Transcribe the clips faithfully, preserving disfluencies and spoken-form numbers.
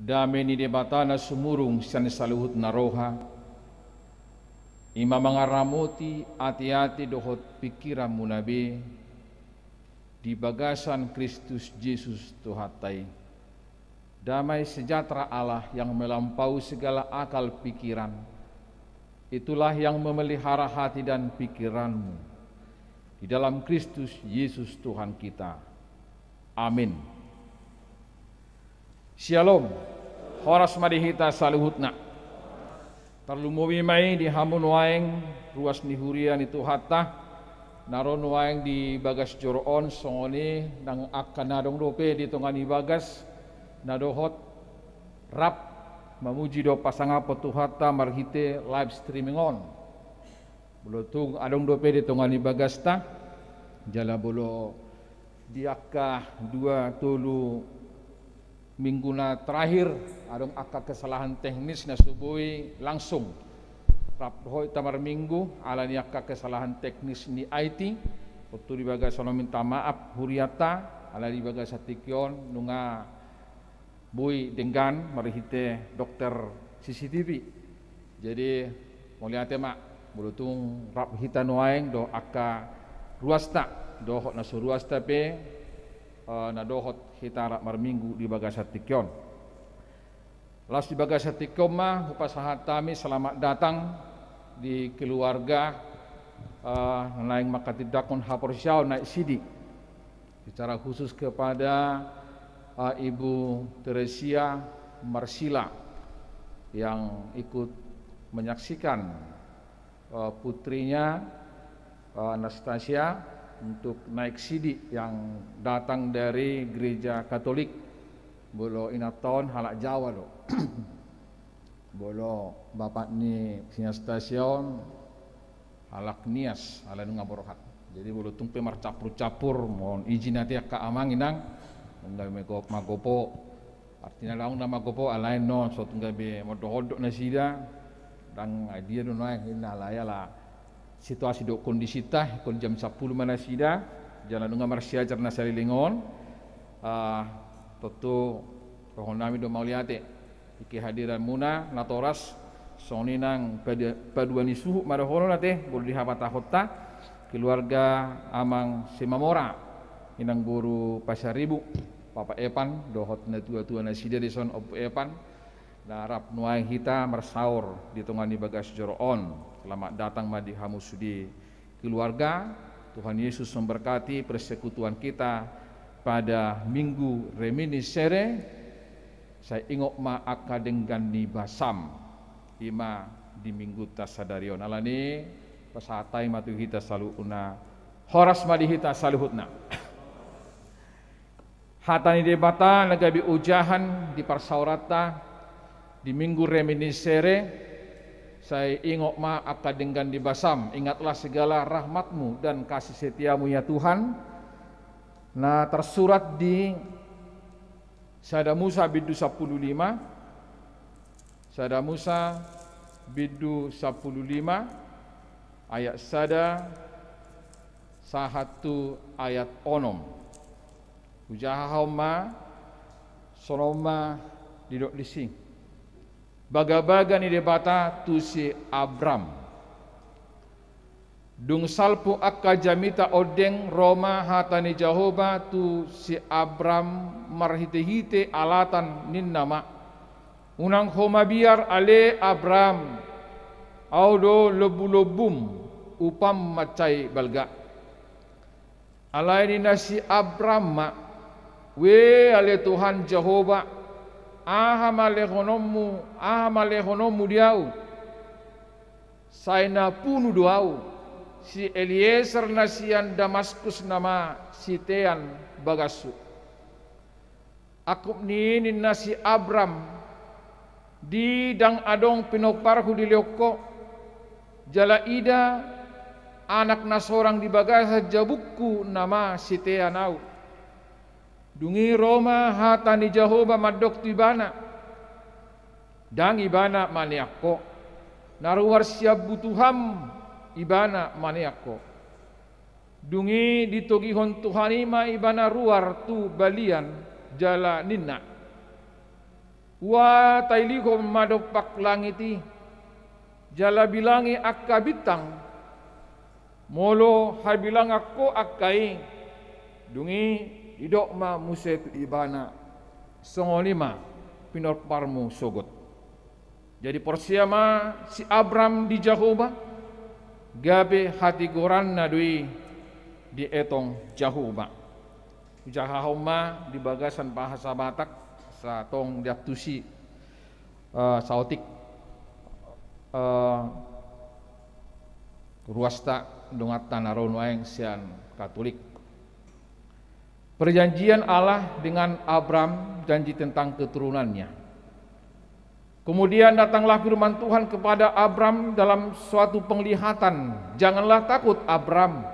Dame ni Debata na sumurung sian saluhut na roha, i ma mangaramoti ateate dohot pingkiranmuna be di bagasan Kristus Jesus Tuhanta i. Damai sejahtera Allah yang melampaui segala akal pikiran, itulah yang memelihara hati dan pikiranmu di dalam Kristus Yesus Tuhan kita. Amin. Syalom. Horas ma di hita saluhutna. Tarlumobi ma i di hamu nuaeng ruas ni huria ni Tuhanta, na ro nuaeng di bagas joro on, songon i nang angka na adong dope di tonga ni bagas, na dohot rap mamuji dohot pasangaphon Tuhanta marhite live streaming on. Molo tung adong dope di tonga ni bagasta, jala molo di angka dua tolu minggu na terakhir, adong angka kesalahan teknis na so boi langsung rap dohot hita marminggu, ala ni angka kesalahan teknis ni I T, tontu di bagasan on minta maaf hurianta, ala di bagasan tingki on nunga boi denggan marhite dokter C C T V. Jadi, mauliate ma, molo tung rap hita nuaeng dohot angka ruasta, dohot na so ruasta pe, eh, na dohot hita rap marminggu di bagasan tingki on. Laos di bagasan tingki on ma, hupasahat hami selamat datang di keluarga, eh, naeng manghatindanghon haporseaon Naeksidi. Secara khusus kepada, eh, Ibu Teresia Marsila yang ikut menyaksikan, eh, putrinya, eh, Anastasia untuk Naeksidi yang datang dari Gereja Katolik. Molo inanta on halak Jawa do. Molo bapak ni si Anastasia on halak Nias, ala nunga borhat. Jadi molo tung pe marcampur-campur, mohon izin ate angka amang inang, nunga mago-, magopo. Artina dang na magopo, alai on so tung gabe mondok-ondok nasida, dang idea do nuaeng, inna alai ala situasi dohot kondisinta, ingkon jam sampulu ma nasida, jala nunga marsiajar na saleleng on. Ah, tontu rohannami do mauliate di kehadiranmuna natoras, songon i nang pada-, padua ni suhut ma dohonon ate, molo di habatahonta, keluarga Amang Simamora, Inang Boru Pasaribu, Papa Epan, dohot natua-tua nasida dison, Ompu Epan, na rap nuaeng hita marsaor di tonga ni bagas joro on. Selamat datang ma di hamu sude keluarga. Tuhan Yesus memberkati persekutuan kita pada Minggu Reminiscere. Sai ingot ma angka denggan ni basam, i ma di Minggunta sadari on. Alani, pasahat hami ma tu hita saluhutna. Horas ma di hita saluhutna. Hata ni Debata na gabe ojahan di parsaoranta di Minggu Reminiscere, sai ingot ma angka denggan ni basam, ingatlah segala rahmat-Mu dan kasih setia-Mu ya Tuhan, na tarsurat di Sada Musa bindu sampulu lima, Sada Musa bindu sampulu lima, ayat sada sahat tu ayat onom. Hujahahon ma, songon on ma didok disi. Bagabaga ni Debata tu si Abram. Dung salpu angka jamita ondeng, ro ma hata ni Jahowa tu si Abram marhitehite alatan, ninna ma: Unang ho mabiar ale Abram, Ahu do lombulombum, upam mansai balga. Alai ninna si Abram ma: Ue ale Tuhan Jahowa, aha ma lehononmu, aha ma lehononmu di ahu? Sai na punu do ahu, si Elieser na sian Damaskus nama sitean bagashu. Angkup ni i ninna si Abram: Di ndang adong pinomparhu dilehon ho, jala ida, anak na sorang di bagasan jabungku nama sitean ahu. Dung i ro ma hata ni Jahowa mandok tu ibana: Ndang ibana manean ho, na ruar sian butuham ibana manean ho. Dung i ditogihon Tuhan i ma ibana ruar tu balian, jala ninna: Ua tailihon ma dompak langit i, jala bilangi angka bintang, molo habilangan ho angka i, dung i didok ma muse tu ibana, songon i ma pinomparmu sogot. Jadi porsea ma si Abram di Jahowa, gabe hatigoranna do i dietong Jahowa. Hujahahon ma di bagasan bahasa Batak, asa tong diantusi, eh, saotik, eh, ruasta donganta na ro nuaeng sian Katolik. Perjanjian Allah dengan Abram, janji tentang keturunannya. Kemudian datanglah firman Tuhan kepada Abram dalam suatu penglihatan, "Janganlah takut, Abram.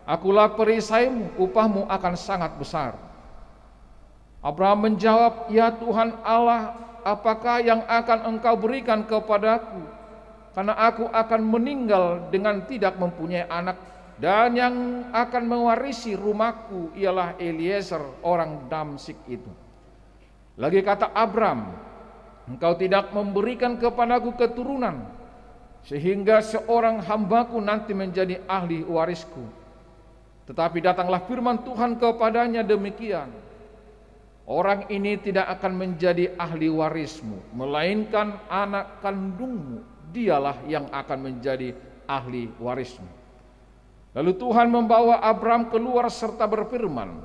Akulah perisaimu, upahmu akan sangat besar." Abram menjawab, "Ya Tuhan Allah, apakah yang akan Engkau berikan kepadaku? Karena aku akan meninggal dengan tidak mempunyai anak, dan yang akan mewarisi rumahku ialah Eliezer orang Damsyik itu." Lagi kata Abram, "Engkau tidak memberikan kepadaku keturunan, sehingga seorang hambaku nanti menjadi ahli warisku." Tetapi datanglah firman Tuhan kepadanya demikian, "Orang ini tidak akan menjadi ahli warismu, melainkan anak kandungmu, dialah yang akan menjadi ahli warismu." Lalu Tuhan membawa Abram keluar serta berfirman,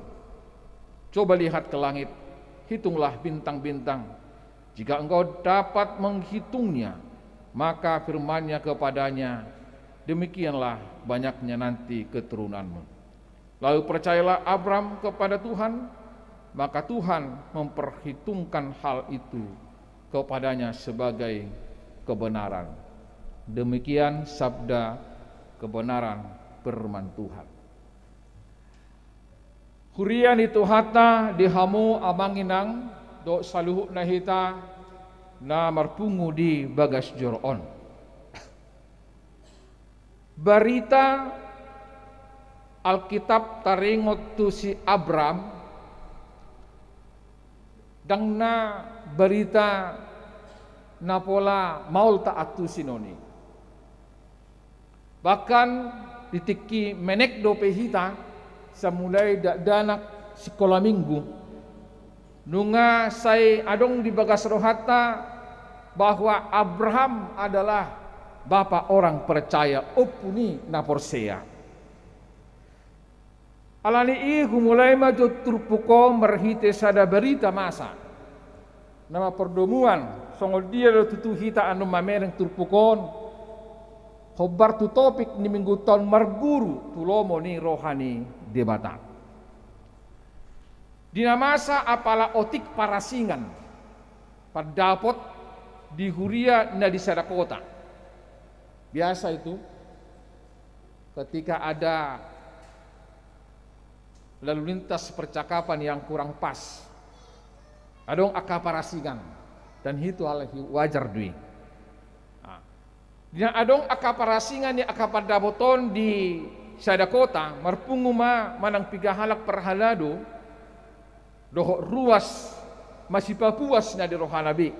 "Coba lihat ke langit, hitunglah bintang-bintang. Jika engkau dapat menghitungnya, maka firman-Nya kepadanya, 'Demikianlah banyaknya nanti keturunanmu.'" Lalu percayalah Abram kepada Tuhan, maka Tuhan memperhitungkan hal itu kepadanya sebagai kebenaran. Demikian sabda kebenaran, firman Tuhan. Huria ni Tuhanta, di hamu amang inang dohot saluhutna hita na marpungu di bagas joro on. Barita Alkitab taringot tu si Abram, ndang na barita na pola maol taantusi on i. Bahkan di tingki menek dope hita, sai mulai dakdanak sikola minggu, nunga sai adong di bagas rohanta bahwa Abraham adalah bapa orang percaya, ompu ni na porsea. Alani i humulai ma jo turpuk on marhite sada barita masa na mampardomuan songon dia do tutu hita annon mamereng turpuk on, hombar tu topik ni mingguta on, marguru tu lomo ni roha ni Debata. Di na masa apala otik parasingan pandapot di huria na di sada kota. Biasa itu, ketika ada lalu lintas percakapan yang kurang pas, adong angka parasingan, dan itu hal wajar do i. Nah, di na adong angka parasingan ni angka pandapot on di sada kota, marpungu ma manang piga halak parhalado dohot ruas masipapuas na di rohana be.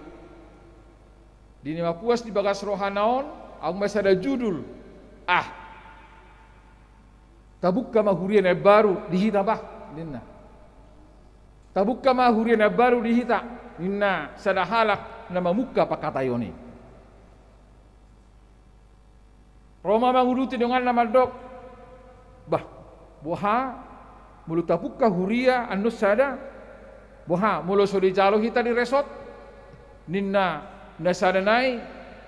Di na mapuas di bagas rohana on, adong ma sada judul, "Ah, tabuka ma huria na baru di hita bah," ninna. "Tabuka ma huria na baru di hita," ninna sada halak na mamuka pangkataion i. Ro ma manguduti donganna mandok, "Bah, boha molo tabuka huria annon sada, boha molo so dijalo hita di resort?" ninna na sada nai,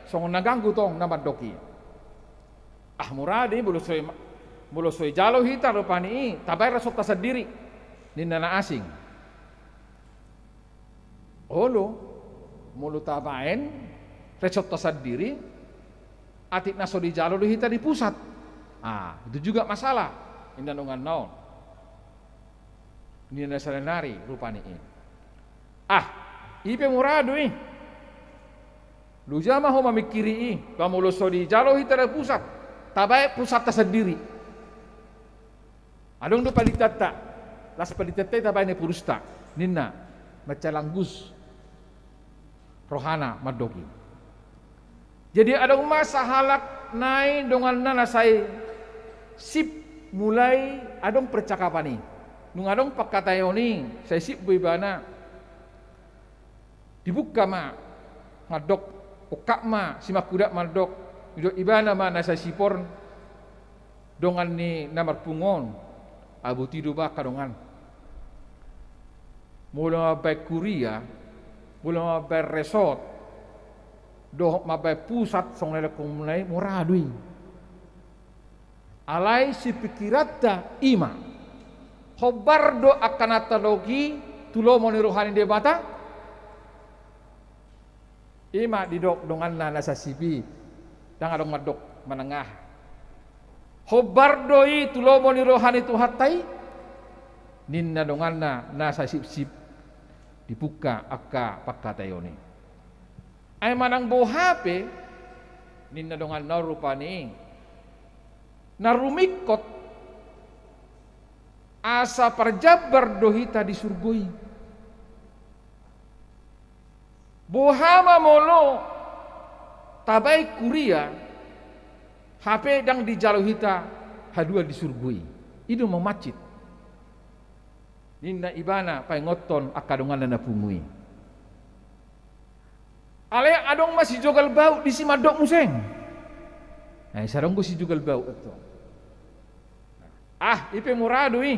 songon na ganggu tong na mandok i. "Ah, mura do i, molo so i, molo so dijalo hita rupani i, tabaen resortta sandiri," ninna na asing. Olo, molo tabaen resortta sandiri, atik na so dijalo do hita di pusat. Ah, itu juga masalah, ninna donganna on. Ninna na sada nari rupani i. "Ah, i pe mura do i. Loja ma ho mamingkiri i, ba molo so dijalo hita di pusat, tabaen pusatta sandiri. Adong do panitanta, las panitanta i tabaen di purusta," ninna mansai langgus. rohana mandok i. Jadi adong ma sahalak nai donganna na sai sip, mulai adong percakapan i. Nunga adong pangkataion i, sai sip do ibana. Dibuka ma, mandok, ungkap ma si Mangkudat mandok, didok ibana ma na sai sip on, dongan ni na marpungu on, aboti do ba angka dongan. Molo mambaen kuria, molo mambaen resort, dohot mambaen pusat songon na nidokmuna i, mora do i. Alai sipingkiranta i ma. Hombar do angka na tadok i tu lomo ni roha ni Debata? I ma didok donganna na sai sip i, ndang adong mandok manang aha. Hombar do i tu lomo ni roha ni Tuhanta i? Ninna donganna na sai sipsip. Dibuka angka pangkataion i. Ai manang boha pe, ninna donganna on rupani, na rumingkot asa parjambar do hita di surgo i. Boha ma molo tabaen kuria, hape ndang dijalo hita haduan di surgo i. I do mamancit. Ninna ibana paingothon angka donganna na pungu i. Alai adong ma sijogal bauk disi mandok muse. Ai sai adong do sijogal bauk antong. Ah, i pe mora do i.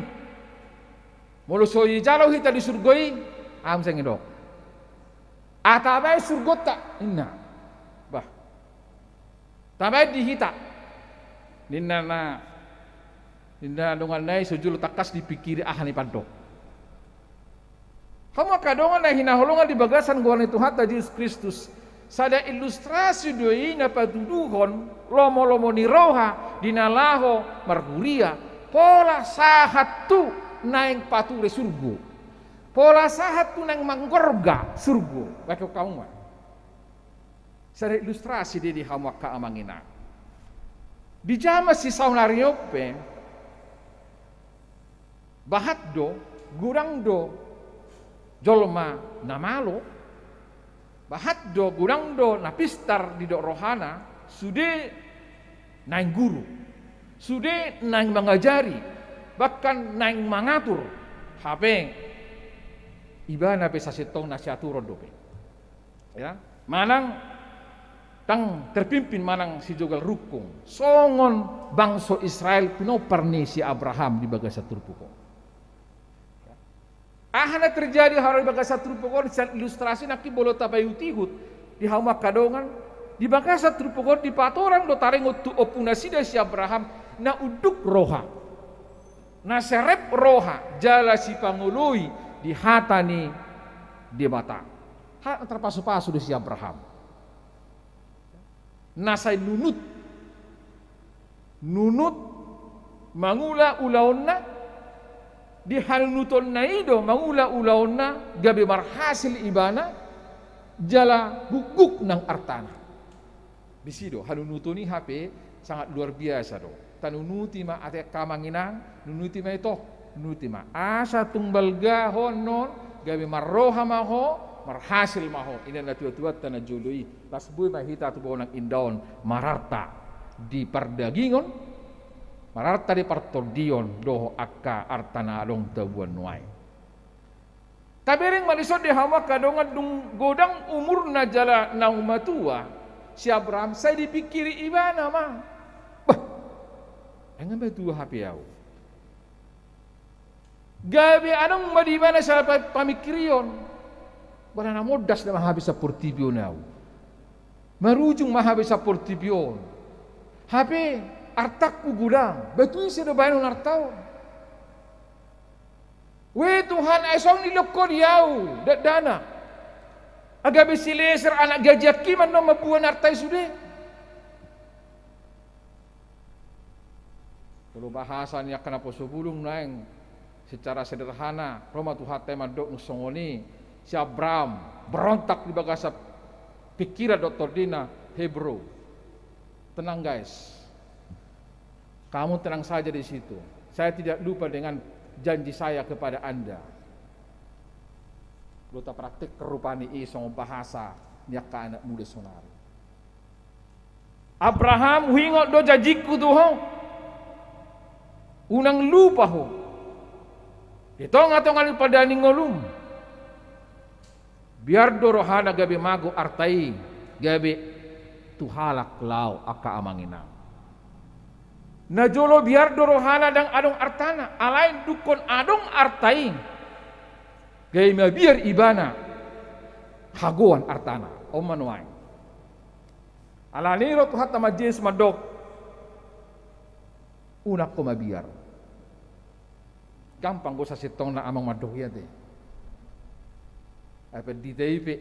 Molo so dijalo hita di surgo i, aha muse didok? Ah, tabaen surgonta, ninna. Bah. Tabaen di hita. Ninna na, ninna donganna i, so jolo tangkas dipingkiri aha na ipandok. Hamu angka dongan na hinaholongan di bagasan goar ni Tuhanta Jesus Kristus, sada ilustrasi do i na patuduhon lomo-lomo ni roha di na laho marhuria, pola sahat tu naeng pature surgo, pola sahat tu naeng manggorga surgo. Baen hamu ma. Sada ilustrasi do i di hamu angka amang inang. Di jaman sisaonari on pe, bahat do, godang do jolma na malo, bahat do, godang do na pistar didok rohana, sude naeng guru, sude naeng mangajari, bahkan naeng mangatur, hape ibana pe sasintongna siaturon dope. Ya, manang ndang terpimpin manang sijogal rungkung. Songon bangso Israel pinompar ni si Abraham di bagasan turpuk on. Aha na terjadi haroa di bagasan turpuk on, sian ilustrasi nangkin molo tapaihut-ihut di hamu angka dongan, di bagasan turpuk on dipatorang do taringot tu ompu nasida si Abraham na unduk roha, na serep roha, jala sipangoloi di hata ni Debata. Halak na tarpasu-pasu do si Abraham. Na sai nunut. Nunut mangula ulaonna, di hanunutonna i do mangula ulaonna gabe marhasil ibana, jala gukguk nang artana. Disi do, hanunuton i hape sangat luar biasa do. Tanunuti ma ate angka amang inang, nunuti ma ito, nunuti ma. Asa tung balga ho annon, gabe marroha ma ho, marhasil ma ho. I na tuatuanta na jolo i, las boi ma hita tu bona indaon mararta di pardagingon, mararta di partondion, dohot angka arta na adong tabuan nuaeng. Tabereng ma dison di hamu angka dongan, dung godang umurna jala naung matua si Abraham, sai dipingkiri ibana ma. Bah, ai nga matua hape ahu. Gabe adong ma di ibana sada pa-, pamingkirion. Boha na mondas nama hape sian portibi on ahu. Marujung ma hape sian portibi on. Hape artangku godang, bah tu ise do baenon arta on. We Tuhan, ai songon i dilehon Ho di ahu, dakdanak. Ai gabe si Eliezer anak gajianki ma annon mamboan arta i sude. Molo bahasa ni angka naposo bulung nuaeng, secara sederhana, ro ma Tuhanta i mandok nunga songon i, si Abraham berontak di bagasan pingkiran dohot tondina, "Hey bro, tenang guys. Kamu tenang saja di situ. Saya tidak lupa dengan janji saya kepada Anda." Molo tapraktek rupani i songon bahasa Ni angka anak muda sonari. Abraham, huingot do janjingku tu ho. Unang lupa ho. Di tonga-tonga ni pardalanan ni ngolum. Biar do rohana gabe mago arta i, gabe tu halak laho angka amang inang. Najolo biar do rohana ndang adong artana, alai dungkon adong arta i, gabe mabiar ibana hagoan artana. On ma nuaeng. Alani i ro Tuhanta ma Jesus mandok, unang ho mabiar. Gampang do sasintongna amang mandok i ate. Ai pandita i pe,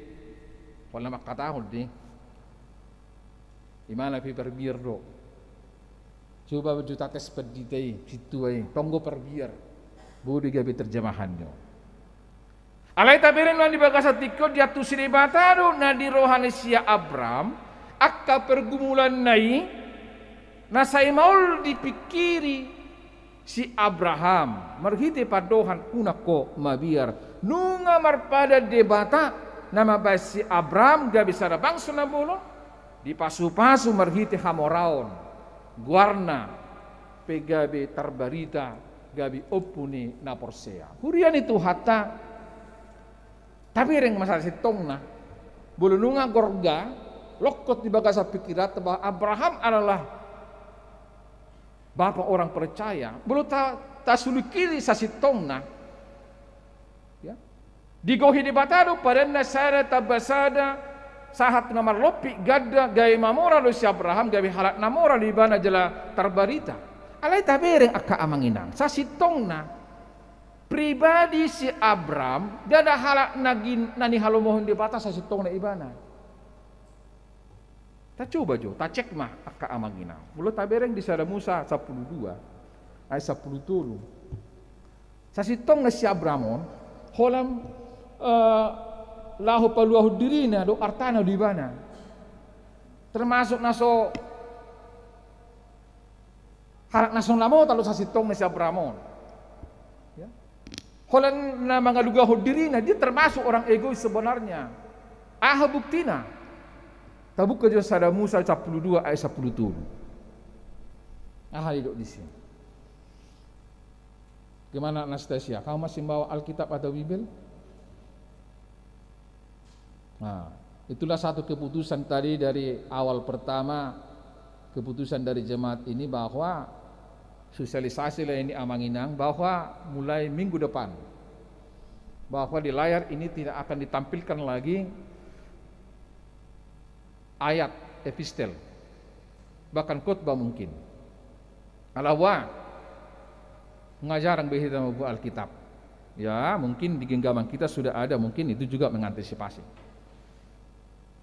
pola mangkatahon do i. Imana pe parbiar do. Coba jo tates pandita i, sintua i, tong do parbiar. Boi do gabe terjemahanna. Alai tabereng nuaeng di bagasan tingki on, diantusi Debata do na di roha ni si Abraham, angka pergumulanna i, na sai maol dipingkiri si Abraham, marhite pandohan unang ho mabiar, nunga marpadan Debata, na mambahen si Abraham gabe sada bangso na bolon, dipasupasu marhite hamoraon, goarna pe gabe tarbarita, gabe ompu ni na porsea. Huria ni Tuhanta, tabereng ma sasintongna, molo nunga gorga, longkot di bagasan pingkiranta bahwa Abraham adalah bapa orang percaya, molo ta, tasulingkiri sasintongna, ya. Digohi Debata do padanna sada tamba sada, sahat na marlompit ganda, gabe mamora do si Abraham, gabe halak na mora do ibana jala tarbarita. Alai tabereng angka amang inang, sasintongna pribadi si Abraham, ndada halak na gin, na nihalomohon Debata sasintongna ibana. Tacoba jo, tacek ma angka amang inang. Molo tabereng di Sada Musa sampulu dua, ayat sampulu tolu. Sasintongna si Abraham on, holan, eh, laho paluahon dirina dohot artana do ibana. Termasuk na so Halak na so na mota do sasintongna si Abraham on. Ya. Holan na mangalugahon dirina, dia termasuk orang egois sebenarnya. Aha buktina? Tabuka jo Sada Musa sampulu dua ayat sampulu tolu. Aha didok disi? Gimana Anastasia? Kamu masih bawa Alkitab atau Bibel? Nah, itulah satu keputusan tadi dari awal pertama, keputusan dari jemaat ini bahwa sosialisasi lah ini amang inang, bahwa mulai minggu depan, bahwa di layar ini tidak akan ditampilkan lagi ayat epistel, bahkan khotbah mungkin. Ala boha? Nga jarang be hita mambuat Alkitab. Ya, mungkin di genggaman kita sudah ada, mungkin itu juga mengantisipasi.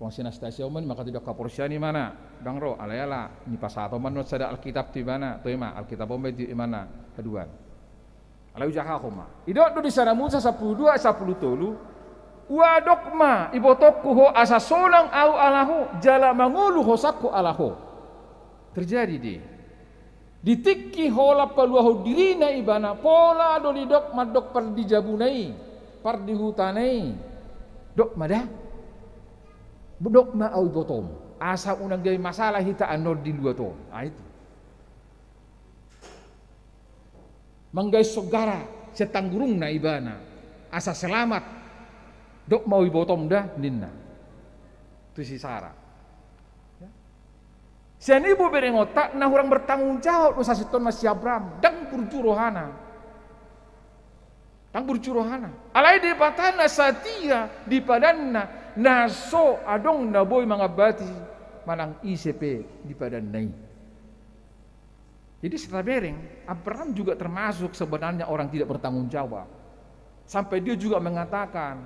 Wong si Anastasia on ma, maka tidak kaporsian imana, ndang ro, alai ala, ni pasahat on ma sada Alkitab tu ibana, tu ima, Alkitab on ma tu imana, haduan. Alai ujahahon ma. Didok do di Sada Musa sampulu dua, sampulu tolu. Ua dok ma, ibotongku ho asa sonang ahu ala ho, jala mangolu hosangku ala ho. Terjadi dei. Di tingki holan paluahon dirina ibana, pola do didok mandok pardijabuna i, pardihutana i. Dok ma da. Dok ma ahu ibotom. Asa unang gabe masalah hita annon di luat on. Ah, itu. Manggaishon gara sian tanggurungna ibana, asa selamat. Dok ma ahu ibotom da, ninna tu si Sara. Ya. Sian i boi berengonta na hurang bertanggung jawab do sasintongna si Abraham, ndang burju rohana. Ndang burju rohana. Alai Debata na satia di padanna, na so adong na boi mangambati manang ise pe di padanna i. Jadi, setelah bereng, Abraham juga termasuk sebenarnya orang tidak bertanggung jawab. Sampai dia juga mengatakan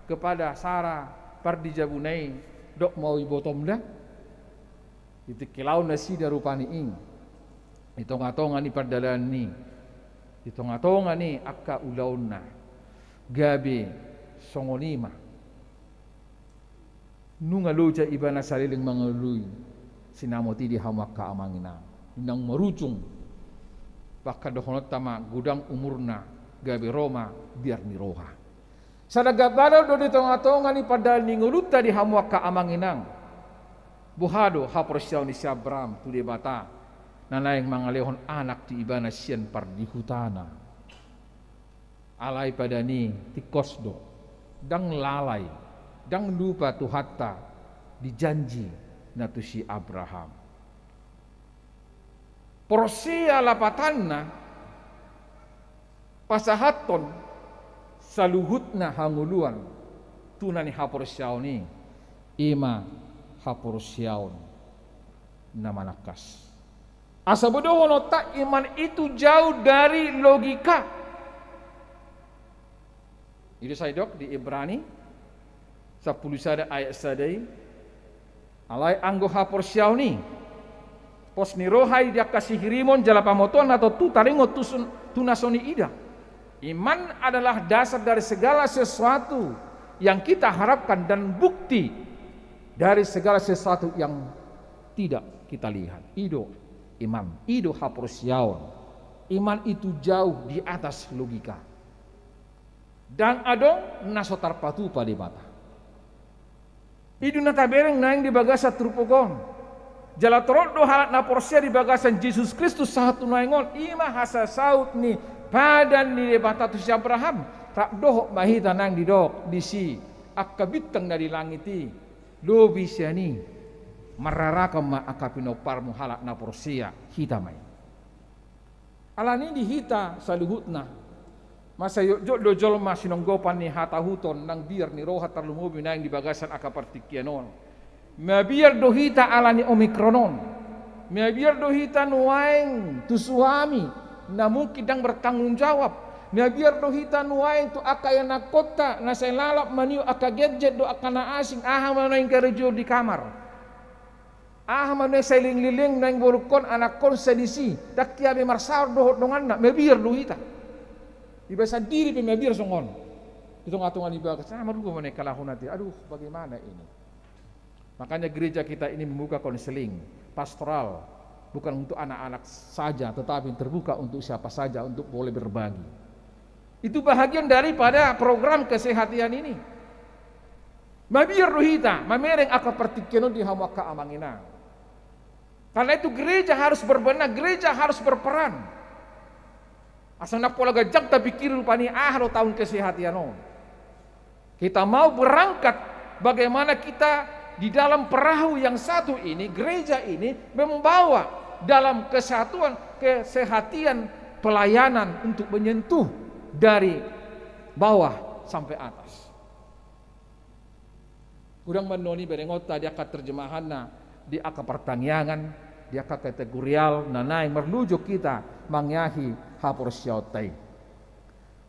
kepada Sara, pardijabuna i, dok ma ahu ibotom da. Di tingki laon nasida rupani i, di tonga-tonga ni pardalanan i, di tonga-tonga ni angka ulaonna, gabe songon i ma. Nunga loja ibana saleleng mangalului sinamot i di hamu angka amang inang. Nunga marujung, bahkan dohononta ma godang umurna, gabe ro ma biar ni roha. Sada gambaran do di tonga-tonga ni pardalanan ni ngolunta di hamu angka amang inang. Boha do haporseaon ni si Abraham tu Debata na naeng mangalehon anak tu ibana sian pardihutana. Alai padan i tingkos do, ndang lalai, ndang lupa Tuhanta di janji na tu si Abraham. Porsea lapatanna pasahathon saluhutna hangoluan tu na ni haporseaon i, i ma haporseaon na manangkas. Asa bodohononta, iman itu jauh dari logika. I do sai didok di Ibrani sampulu sada ayat sada i, alai anggo haporseaon i, pos ni roha i di angka sihirimon jala pamotoan na tontu taringot tu sun-, tu na so niida. Iman adalah dasar dari segala sesuatu yang kita harapkan dan bukti dari segala sesuatu yang tidak kita lihat. I do iman, i do haporseaon. Iman itu jauh di atas logika. Ndang adong na so tarpatupa Debata. I do na tabereng naeng di bagasan turpuk on. Jala torop do halak na porsea di bagasan Jesus Kristus sahat tu nuaeng on, i ma hasasaut ni padan ni Debata tu si Abraham. Rap dohot ma hita naeng didok disi, angka bintang na di langit i lobi sian i, marrarakan ma angka pinomparmu halak na porsea, hita ma i. Alani i di hita saluhutna, masa jotjot do jolma sinonggopan ni hatahuton nang biar ni roha tarlumobi naeng di bagasan angka partingkian on. Mabiar do hita alani Omikron on. Mabiar do hita nuaeng tu suami na mungkin ndang bertanggung jawab. Mabiar do hita nuaeng tu angka ianakhonta na sai lalap mangido angka gadget dohot angka na asing, aha ma nuaeng karejo di kamar. Aha ma nuaeng sai linglilling nuaeng borungkon, anakkon sai disi, ndang hea be marsaor dohot donganna, mabiar do hita. Iba sandiri pe mabiar songon on. Di tonga-tonga ni bagas, ah, marhua ma nuaeng kalahon ate. Aduh, bagaimana ini? Makanya gereja kita ini membuka konseling pastoral, bukan untuk anak-anak saja, tetapi terbuka untuk siapa saja untuk boleh berbagi. Itu bahagian daripada program kesehatan ini. Mabiar do hita mamereng angka partingkian on di hamu angka amang inang. Karena itu gereja harus berbenah, gereja harus berperan. Asa ndang pola ganjang tapingkiri rupani aha do taon kesehatan on. Kita mau berangkat, bagaimana kita di dalam perahu yang satu ini, gereja ini, membawa dalam kesatuan, kesehatan, pelayanan untuk menyentuh dari bawah sampai atas. Godang ma annon i berengonta di angka terjemahanna, di angka partangiangan, di angka kategorial na naeng marlungun hita mangeahi haporseaonta i.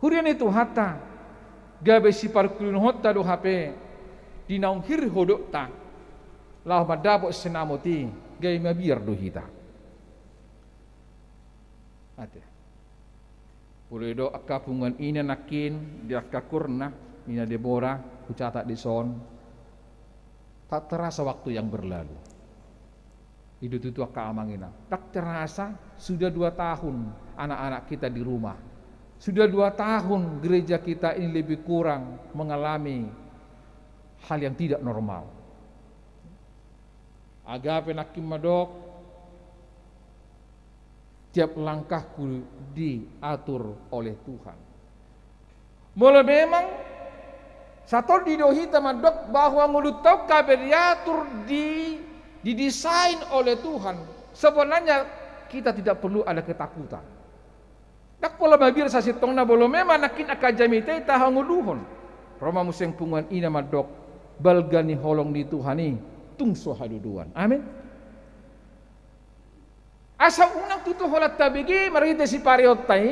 Huria ni Tuhanta, gabe siparungkilonta do hape di naung hir hodokta, laho mandapot sinamot i, gabe mabiar do hita. Ate. Molo didok angka punguan ina nangkin di angka kurna, ina Debora, hucatat dison. Tak terasa waktu yang berlalu. I do tutu angka amang inang. Tak terasa, sudah dua tahun anak-anak kita di rumah. Sudah dua tahun gereja kita ini lebih kurang mengalami hal yang tidak normal. Agape nangkin mandok, tiap langkahku diatur oleh Tuhan. Molo memang satondi do hita mandok bahwa ngolunta on gabe diatur, di, didesain oleh Tuhan, sebenarnya kita tidak perlu ada ketakutan. Ndang pola mabiar sasintongna molo memang nangkin angka jamita i tahangoluhon. Ro ma muse punguan ina mandok, balga ni holong ni Tuhan i tung so haduduan. Amin. Asa unang tutu holan tabege marhite sipareonta i,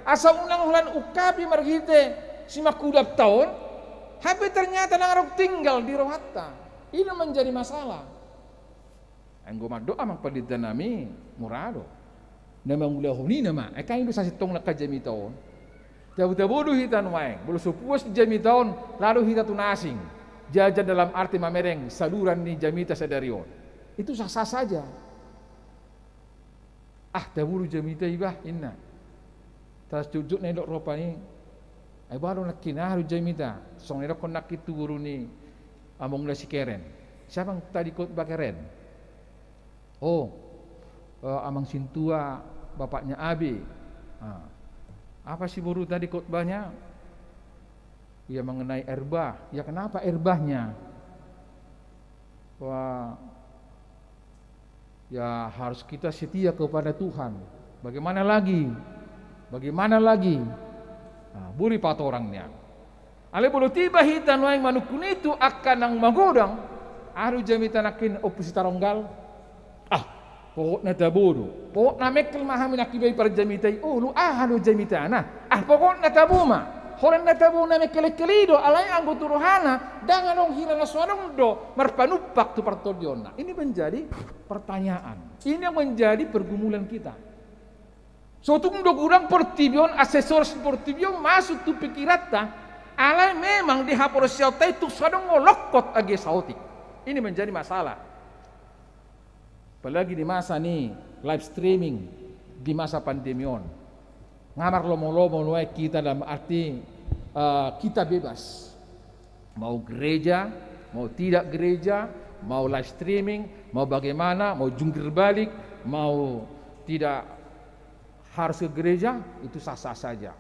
asa unang holan ungkapi marhite simangkudapta on, hape ternyata ndang adong tinggal di rohanta. I do menjadi masalah. Anggo mandok amang pandita nami, mura do. Na mangulahon i nama, ai kan i do sasintongna angka jamita on. Tabo-tabo do hita nuaeng, molo so puas di jamita on, laho do hita tu na asing. Jajan dalam arti mamereng saluran ni jamita sadari on. Itu sah-sah saja. Ah, tabo do jamita i bah, inna. Tarjotjot na i dok ropa ni. Ai boha do nangkin, aha do jamita? Songon i dokkon nangkin tu guru ni amongna si Keren. Siapa yang tadi khotbah, Keren? Oh, eh, Amang Sintua, bapaknya Abi. Ah. Apa si boru tadi khotbahnya? Ya, mengenai air bah. Ya, kenapa air bahnya? Wah, ya, harus kita setia kepada Tuhan. Bagaimana lagi? Bagaimana lagi? Nah, buri patorang nian. Alai molo tiba hita nuaeng manungkun i tu angka na magodang, aha do jamita nangkin, Ompu Sitoronggal? Ah, pokokna tabo do. Pokokna mengkel ma hami nangkin, baen parjamita i. Olo, aha do jamitana? Ah, pokokna tabo ma. Holan na tabo na mengkelengkel i do, alai anggo tu rohana, ndang adong, hira na so adong do marpanumpak tu partondionna. Ini menjadi pertanyaan. Ini yang menjadi pergumulan kita. So tung do godang portibi on, aksesoris portibi on masuk tu pikiranta, alai memang di haporseaonta i tung so adong do longkot age saotik. Ini menjadi masalah. Apalagi di masa ni live streaming, di masa pandemi on. Nga marlomo-lomo nuaeng hita, dalam arti, eh, kita bebas. Mau gereja, mau tidak gereja, mau live streaming, mau bagaimana, mau jungkir balik, mau tidak harus ke gereja, itu sah-sah saja.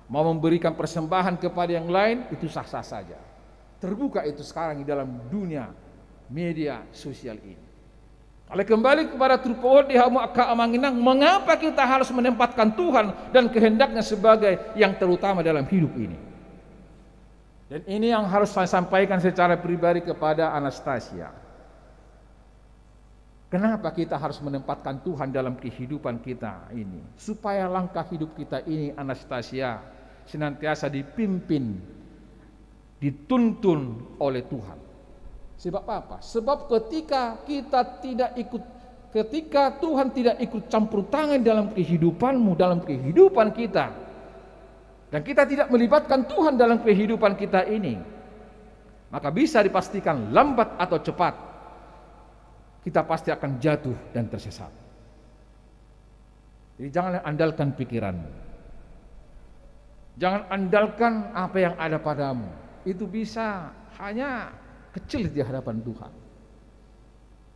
Mau memberikan persembahan kepada yang lain, itu sah-sah saja. Terbuka itu sekarang di dalam dunia media sosial ini. Alai kembali kepada turpuk on di hamu angka amang inang, mengapa kita harus menempatkan Tuhan dan kehendaknya sebagai yang terutama dalam hidup ini? Dan ini yang harus saya sampaikan secara pribadi kepada Anastasia. Kenapa kita harus menempatkan Tuhan dalam kehidupan kita ini? Supaya langkah hidup kita ini, Anastasia, senantiasa dipimpin, dituntun oleh Tuhan. Sebab apa? Sebab ketika kita tidak ikut, ketika Tuhan tidak ikut campur tangan dalam kehidupanmu, dalam kehidupan kita, dan kita tidak melibatkan Tuhan dalam kehidupan kita ini, maka bisa dipastikan lambat atau cepat kita pasti akan jatuh dan tersesat. Jadi, jangan andalkan pikiranmu. Jangan andalkan apa yang ada padamu. Itu bisa hanya kecil di hadapan Tuhan.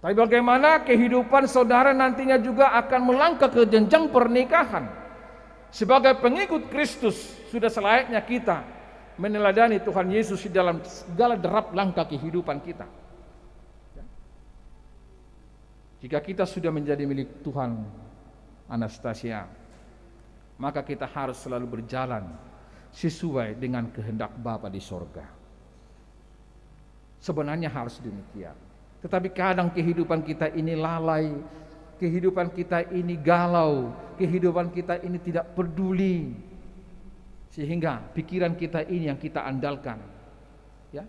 Tapi bagaimana kehidupan saudara nantinya juga akan melangkah ke jenjang pernikahan? Sebagai pengikut Kristus, sudah selayaknya kita meneladani Tuhan Yesus di dalam segala derap langkah kehidupan kita. Jika kita sudah menjadi milik Tuhan, Anastasia, maka kita harus selalu berjalan sesuai dengan kehendak Bapa di sorga. Sebenarnya harus demikian. Tetapi kadang kehidupan kita ini lalai, kehidupan kita ini galau, kehidupan kita ini tidak peduli, sehingga pikiran kita ini yang kita andalkan. Ya.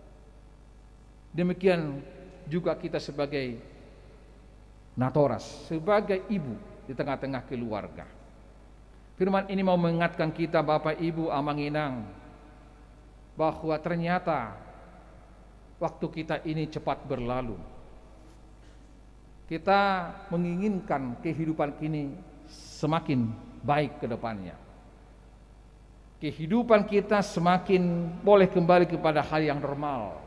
Demikian juga kita sebagai natoras, sebagai ibu di tengah-tengah keluarga. Firman ini mau mengingatkan kita, Bapak, Ibu, Amang, Inang, bahwa ternyata waktu kita ini cepat berlalu. Kita menginginkan kehidupan ini semakin baik ke depannya. Kehidupan kita semakin boleh kembali kepada hal yang normal.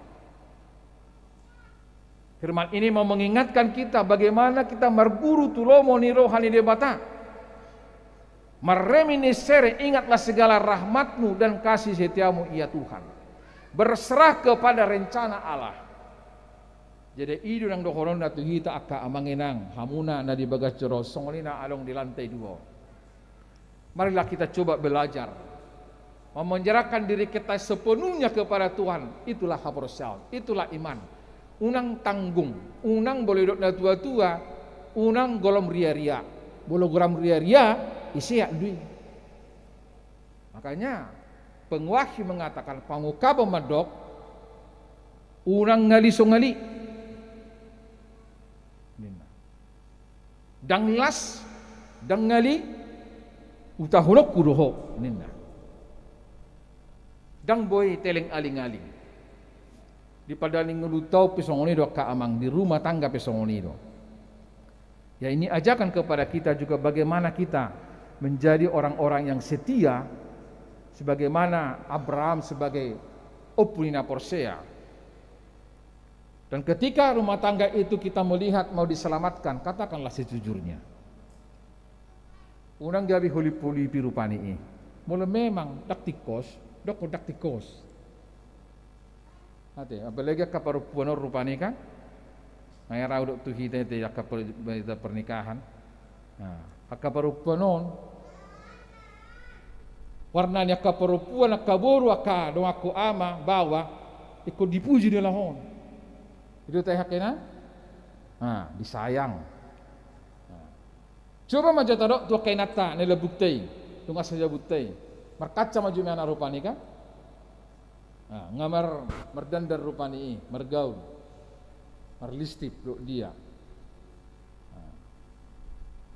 Firman ini mau mengingatkan kita bagaimana kita marguru tu lomo ni roha ni Debata. Marreminiscere, ingatlah segala rahmat-Mu dan kasih setia-Mu, ya Tuhan. Berserah kepada rencana Allah. Jadi, i do nang dohononna tu hita angka amang inang, hamuna na di bagas joro, songon i na adong di lantai dua. Marilah kita coba belajar menyerahkan diri kita sepenuhnya kepada Tuhan. Itulah haporseaon, itulah iman. Unang tanggung, unang, molo didok na tua-tua, unang golom ria-ria. Molo golom ria-ria, ise do i. Makanya Peguahi mengatakan, pangungkapon mandok, unang ngali so ngali. Ninna. Ndang las, ndang ngali, utahononku do ho, ninna. Ndang boi teleng aling-aling. Di pardalanan ngolunta on pe songon i do angka amang, di rumah tangga pe songon i do. Ya, ini ajakan kepada kita juga bagaimana kita menjadi orang-orang yang setia Sebagaimana Abraham sebagai ompu ni na porsea. Dan ketika rumah tangga itu kita melihat mau diselamatkan, katakanlah sejujurnya. Unang gabe holip-holipi rupani i. Molo memang ndang tingkos, dokkon ndang tingkos. Ate, apalagi angka parompuan on rupani kan. Nga rau dok tu hita ate angka per-, berita pernikahan. Nah, angka parompuan on, warna ni angka parompuan, angka boru, angka donganku ama, baoa, ingkon dipuji do laho on. I do tahe angka ina? Nah, disayang. Nah. Coba ma jo tadok tu angka inanta na i lambungta i, tu nga sahibunta i. Markaca ma jo i anak rupani kan? Nah, nga mar-, mardandan rupani i, margaul. Marlistip dok dia. Nah,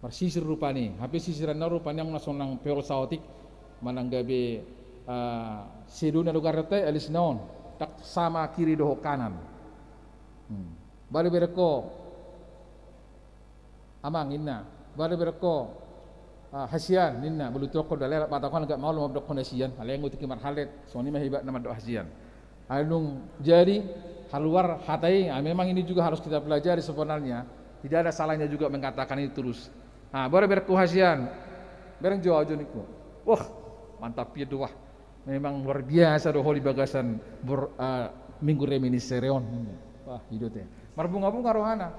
marsisir rupani, hape sisiranna rupani anggo na sonang peol saotik, manang gabe, ah, sedona do garet ai alisna on, ndang sama kiri dohot kanan. Hmm. Baru berengko. Amang, ninna, baru berengko, ah, hasian, ninna, molo tuhokkon do alai, matakan agak maol ma dokkon hasian, alai anggo tingki marhalet, songon i ma hebatna mandok hasian. Alai dung jadi, haluar hata i, ah, memang ini juga harus kita pelajari sebenarnya, tidak ada salahnya juga mengatakan itu terus. Ah, baru berengko hasian, bereng jo au jo ningku. Wah, mantap i do wah. Memang luar biasa do ho di bagasan bor-, eh, Minggu Reminiscere on. Wah, i do te. Marbunga-bunga rohana.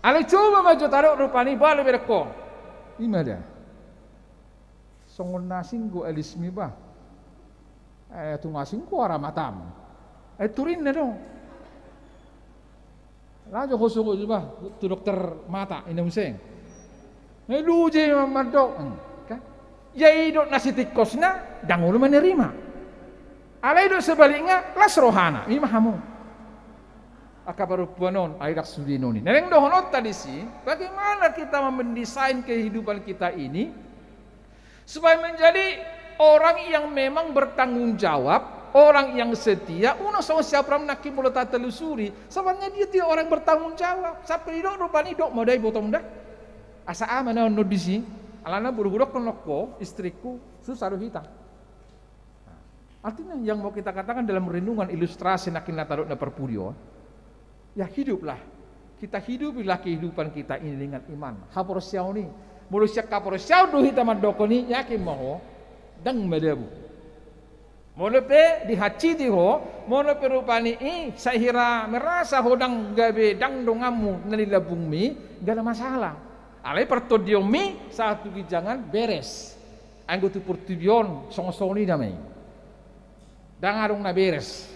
Alai coba ma jo tadok rupani balu berengko. I ma da. Songon na asing do alismi bah. Eh, tung asing do ara matam. Eh, turinna do. Laho jo ho songon i bah, tu dokter mata, inna muse. Nga i luju i mandok, hmm, kan? Ia i dok na sitingkosna, ndang olo menerima. Alai dok sebaliknya, las rohana, i ma hamu. Angka parompuan on, ai ndang sude noni. Naeng dohononta disi, bagaimana kita mendesain kehidupan kita ini? Supaya menjadi orang yang memang bertanggung jawab, orang yang setia, unang songon si Abraham nangkin molo tatelusuri. Sebenarnya dia tidak orang yang bertanggung jawab. Sampe didok rupani dok ma da i botom da. Asa ama na on disi, alana boru hudokkon nokko, istriku, susah do hita. Nah, artinya yang mau kita katakan dalam renungan ilustrasi nangkin na tadok na parpudi on, ya hiduplah. Kita hidupilah kehidupan kita ini dengan iman. Haporseaon i. Molo sian haporseaon do hita mandok i, yakin ma ho, ndang madabu. Molo pe dihansiti ho, molo pe rupani i, sahira merasa ho ndang gabe, ndang donganmu na di lambungmi, ndang ada masalah. Alai partondionmi, sahat tu ginjangan, beres. Anggo tu portibi on, songon-songon i da ma i. Ndang adong na beres.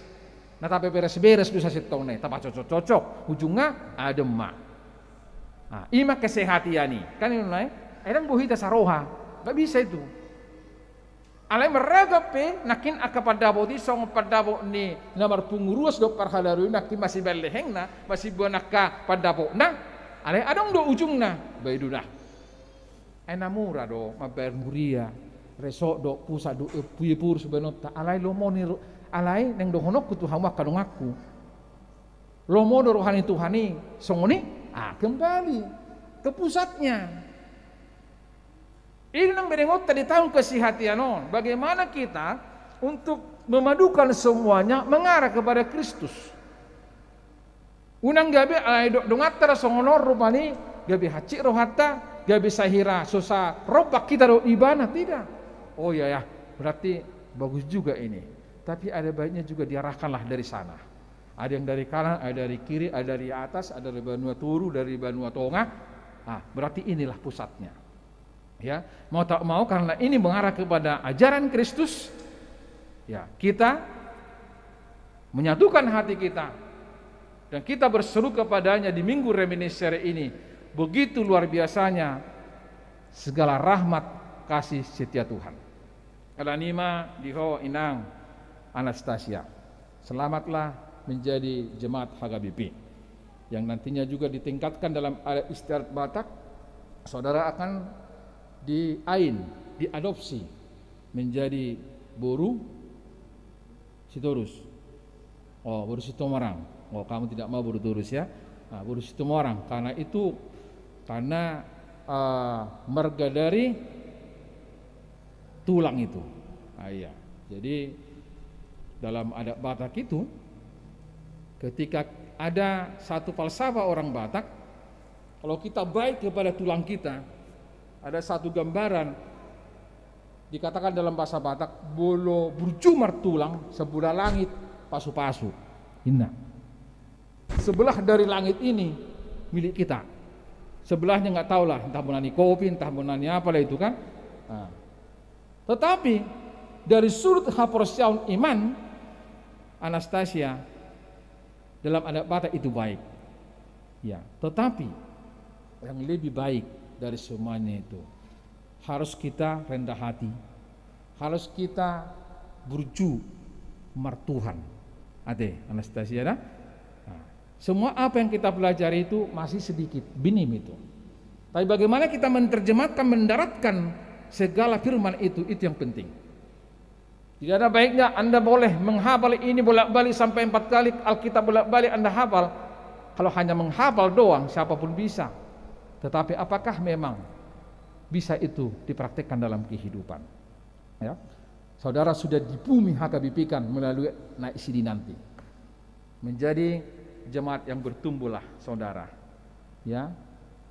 Na tape beres-beres do sasintongna i, tapacocok-cocok. Ujungna, adem ma. Nah, i ma kesehatian i. Kan i nai, ai ndang boi hita saroha. Nggak bisa itu. Alai marragam pe, nangkin angka pandapot i, songon pandapot ni na marpungu ruas dohot parhalado i, nangkin masibaen lehengna, masiboan angka pandapotna. Alai adong do ujungna, ba i do da. Ai na mura do mambayar huria, resort do, pusat do, eh, pui purus baenonta, alai lomo ni ro-, alai naeng dohononku tu hamu angka donganku. Lomo do roha ni Tuhan i, songon i, ah, kembali ke pusatnya. Ini nang berengonta di tahun kesehatian on, bagaimana kita untuk memadukan semuanya mengarah kepada Kristus. Unang gabe, ai do-, donganta do songon on rupani, gabe hansit rohanta, gabe sahira so sa rombak hita dohot ibana, tidak. Oh iya, ya, berarti bagus juga ini. Tapi ada baiknya juga diarahkanlah dari sana. Ada yang dari kanan, ada dari kiri, ada dari atas, ada dari banua toru, dari banua tonga. Ah, berarti inilah pusatnya. Ya, mau tak mau, karena ini mengarah kepada ajaran Kristus, ya, kita menyatukan hati kita dan kita berseru kepada-Nya di Minggu Reminiscere ini. Begitu luar biasanya segala rahmat kasih setia Tuhan. Alani ma di ho, Inang Anastasia. Selamatlah menjadi jemaat H K B P yang nantinya juga ditingkatkan dalam adat istiadat Batak. Saudara akan diain, diadopsi menjadi boru Sitorus. Oh, boru Situmorang. Oh, kamu tidak mau boru Torus, ya. Nah, boru Situmorang. Karena itu, karena, eh, marga dari tulang itu. Ah, iya. Jadi, dalam adat Batak itu, ketika ada satu falsafah orang Batak, kalau kita baik kepada tulang kita, ada satu gambaran, dikatakan dalam bahasa Batak, molo burju martulang, sebelah langit pasu-pasu. Inna. Sebelah dari langit ini milik kita. Sebelahnya nggak tahulah, entah bona ni kopi, entah bona ni apalah itu kan. Nah. Tetapi dari sudut haporseaon iman, Anastasia, dalam adat Batak itu baik. Ya, tetapi yang lebih baik dari semuanya itu, harus kita rendah hati, harus kita burju martuhan. Ate, Anastasia, dah? Nah, semua apa yang kita pelajari itu masih sedikit, minim itu. Tapi bagaimana kita menerjemahkan, mendaratkan segala firman itu, itu yang penting. Tidak ada baiknya Anda boleh menghafal ini bolak-balik sampai empat kali Alkitab bolak-balik Anda hafal. Kalau hanya menghafal doang, siapapun bisa. Tetapi apakah memang bisa itu dipraktekkan dalam kehidupan? Ya. Saudara sudah di bumi H K B P kan melalui naik sini nanti. Menjadi jemaat yang bertumbuhlah, saudara. Ya.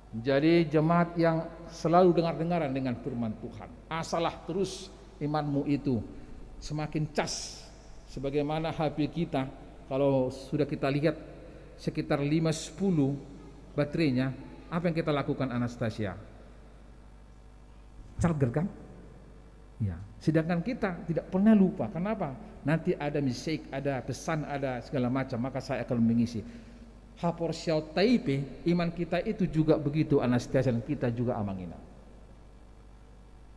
Menjadi jemaat yang selalu dengar-dengaran dengan firman Tuhan. Asalah terus imanmu itu semakin cas. Sebagaimana H P kita, kalau sudah kita lihat sekitar lima sepuluh baterainya, apa yang kita lakukan, Anastasia? Charger kan? Ya. Sedangkan kita tidak pernah lupa. Kenapa? Nanti ada message, ada pesan, ada segala macam, maka saya akan mengisi. Haporseaonta i pe, iman kita itu juga begitu, Anastasia, dan kita juga, Amang Inang.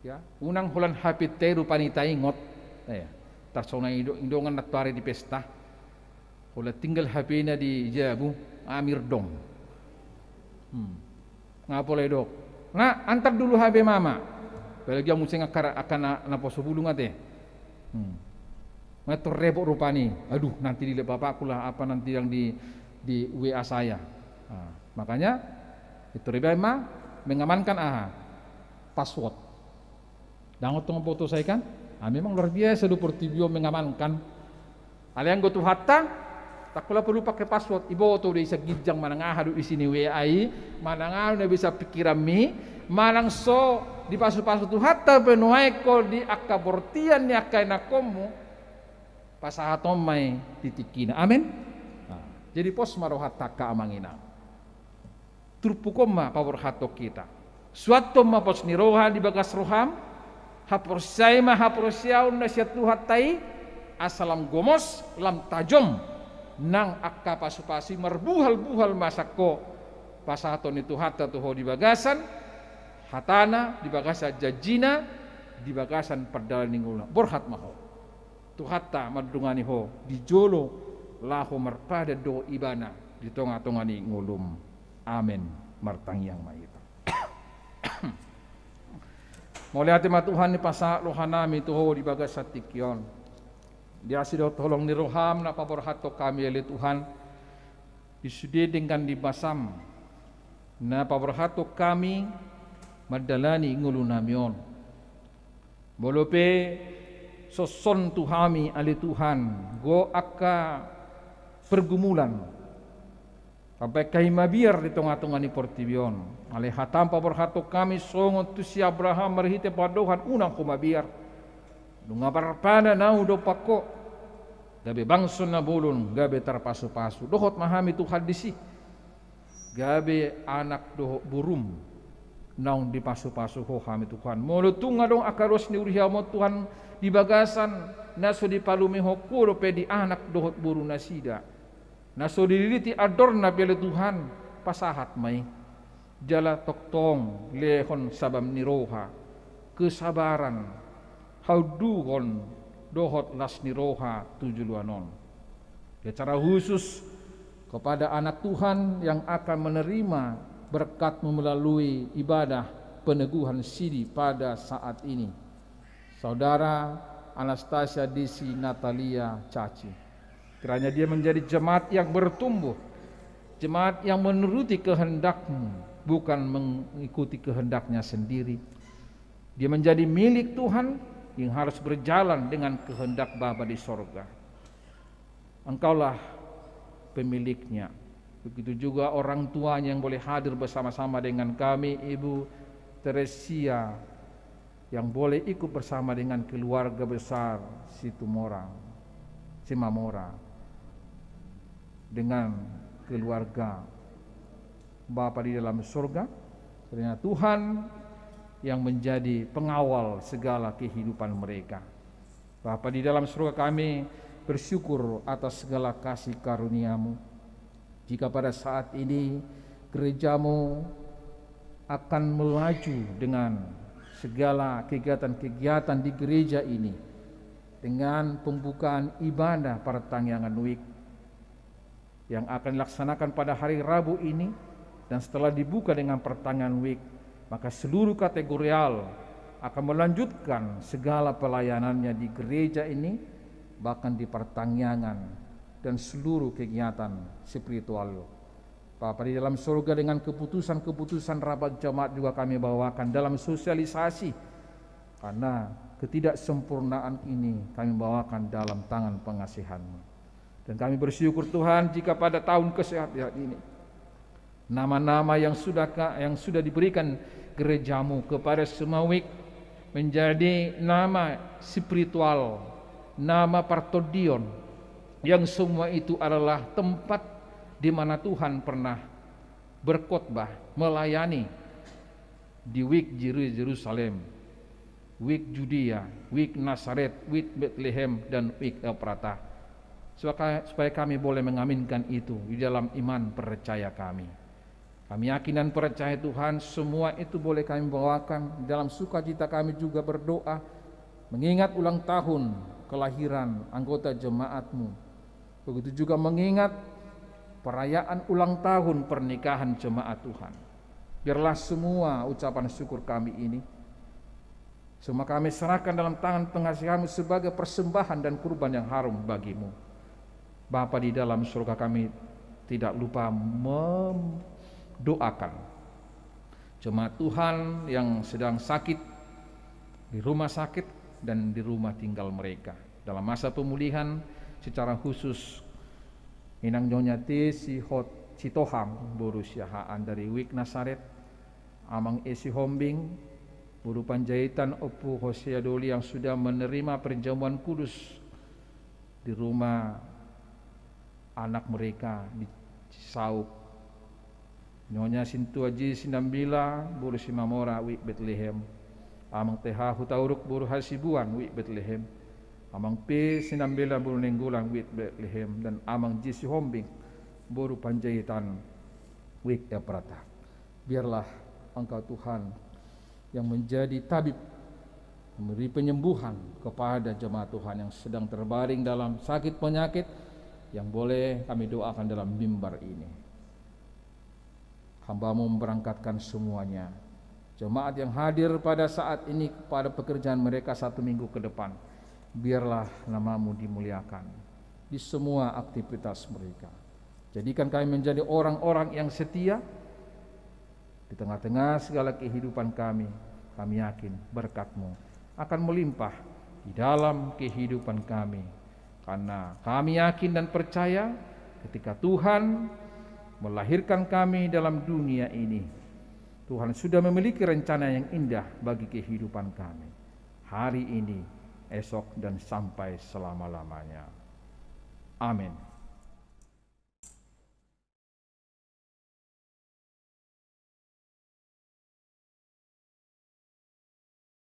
Ya, unang holan H P-ta i rupani taingot. Eh, tarsongon ido-, idongan nantoari di pesta. Holan tinggal H P-na di jabu, ah, mirdong. Hmm. Nga pola didok, "Nak, antar dulu H P mama." Apalagi amu seng angka, angka na, naposo bulung ate. Hmm. Nga torrebot rupani. "Aduh, nanti dilihat bapakku lah, apa nanti yang di, di W A saya." Nah, makanya, itu ribai ma, mengamankan aha? Password. Dang tong boto sai kan? Ah, memang luar biasa do portibi on mengamankan. Alai anggo Tuhanta, ndang pola porlu pake password. Iboto do ise ginjang manang aha do isi ni W A i, manang aha do na bisa pikiranmi, manang so dipasu-pasu Tuhanta pe nuaeng ho di angka bortian ni angka ianakhonmu, pasahaton ma i di tingkina. Amen. Nah, jadi pos ma rohanta angka Amang Inang. Turpuk on ma paborhathon hita. Suanhon ma pos ni roha di bagas roham, haporseai ma haporseaon na sian Tuhanta i, asa lam gomos, lam tajom, nang angka pasu-pasu i marbuhal-buhal ma sian ho, pasahaton ni Tuhanta tu ho di bagasan hatana, di bagasan janjina, di bagasan pardalan ni ngoluna. Borhat ma ho. Tuhanta mandongani ho di jolo laho marpadan dohot Ibana di tonga-tonga ni ngolum. Amen. Martangiang ma hita. Mauliate ma Tuhan, dipasahat rohanami tu ho di bagasan tingki on. Di asi dohot holong ni roham na paborhathon hami ale Tuhan, di sude denggan ni basam na paborhathon hami mandalani ngolunami on. Molo pe sonson tu hami ale Tuhan, gok angka pergumulan, sampai angka i mabiar di tonga-tonga ni portibi on. Alai hatam paborhathon hami songon tu si Abraham marhite pandohan, unang ho mabiar. Nunga marpadan ahu dompak ho, gabe bangso na bolon, gabe tarpasu-pasu. Dohot ma hami Tuhan disi. Gabe anak dohot borum naung dipasu-pasu ho hami Tuhan. Molo tung adong angka dos ni huriaM on Tuhan di bagasan na so dipalumehon ho dope di anak dohot boru nasida, na so dililiti andorna pe ale Tuhan, pasahat ma i. Jala tongtong lehon sabam ni roha, kesabaran, haunduhon dohot las ni roha tu joloan on. Secara khusus kepada anak Tuhan yang akan menerima berkat-Mu melalui ibadah peneguhan siri pada saat ini, Saudara Anastasia Desi Natalia Caci. Kiranya dia menjadi jemaat yang bertumbuh, jemaat yang menuruti kehendak-Mu, bukan mengikuti kehendaknya sendiri. Dia menjadi milik Tuhan, yang harus berjalan dengan kehendak Bapa di sorga. Engkaulah pemiliknya. Begitu juga orang tuanya yang boleh hadir bersama-sama dengan kami, Ibu Teresia, yang boleh ikut bersama dengan keluarga besar Situmorang, Simamora, dengan keluarga Bapa di dalam surga, karena Tuhan yang menjadi pengawal segala kehidupan mereka. Bapa di dalam surga, kami bersyukur atas segala kasih karunia-Mu. Jika pada saat ini gereja-Mu akan melaju dengan segala kegiatan-kegiatan di gereja ini, dengan pembukaan ibadah pertanggiangan wijk yang akan dilaksanakan pada hari Rabu ini, dan setelah dibuka dengan pertanggiangan wijk, maka seluruh kategorial akan melanjutkan segala pelayanannya di gereja ini, bahkan di pertanggiangan dan seluruh kegiatan spiritual. Bapa di dalam surga, dengan keputusan-keputusan rapat jemaat juga kami bawakan dalam sosialisasi, karena ketidaksempurnaan ini kami bawakan dalam tangan pengasihan-Mu. Dan kami bersyukur, Tuhan, jika pada tahun kesehat-sehat ini, nama-nama yang sudah ka-, yang sudah diberikan gereja-Mu kepada semua wijk menjadi nama spiritual, nama partondion, yang semua itu adalah tempat di mana Tuhan pernah berkhotbah, melayani di wijk Jeru-, Jerusalem, wijk Judea, wijk Nasaret, wijk Betlehem, dan wijk Efrata. Supaya, supaya kami boleh mengaminkan itu di dalam iman percaya kami. Kami yakin dan percaya, Tuhan, semua itu boleh kami bawakan. Dalam sukacita kami juga berdoa, mengingat ulang tahun kelahiran anggota jemaat-Mu. Begitu juga mengingat perayaan ulang tahun pernikahan jemaat, Tuhan. Biarlah semua ucapan syukur kami ini semua kami serahkan dalam tangan pengasihan-Mu sebagai persembahan dan kurban yang harum bagi-Mu. Bapa di dalam surga, kami tidak lupa mendoakan jemaat Tuhan yang sedang sakit di rumah sakit dan di rumah tinggal mereka. Dalam masa pemulihan, secara khusus Inang Nyonya T. Sihot-, Sitohang, boru Siahaan dari wijk Nasaret, Amang E. Sihombing, boru Panjaitan, Ompu Hosea Doli yang sudah menerima perjamuan kudus di rumah anak mereka di Cisauk. Nyonya Sintua J. Sinambela, boru Simamora, wijk Betlehem. Amang T. H. Hutauruk, boru Hasibuan, wijk Betlehem. Amang P. Sinambela, boru Nainggolan, wijk Betlehem. Dan Amang J. Sihombing, boru Panjaitan, wijk Efrata. Biarlah Engkau, Tuhan, yang menjadi tabib, memberi penyembuhan kepada jemaat Tuhan yang sedang terbaring dalam sakit penyakit, yang boleh kami doakan dalam mimbar ini. Hamba-Mu memberangkatkan semuanya. Jemaat yang hadir pada saat ini pada pekerjaan mereka satu minggu ke depan, biarlah nama-Mu dimuliakan di semua aktivitas mereka. Jadikan kami menjadi orang-orang yang setia di tengah-tengah segala kehidupan kami. Kami yakin berkat-Mu akan melimpah di dalam kehidupan kami. Karena kami yakin dan percaya, ketika Tuhan melahirkan kami dalam dunia ini, Tuhan sudah memiliki rencana yang indah bagi kehidupan kami, hari ini, esok, dan sampai selama-lamanya. Amin.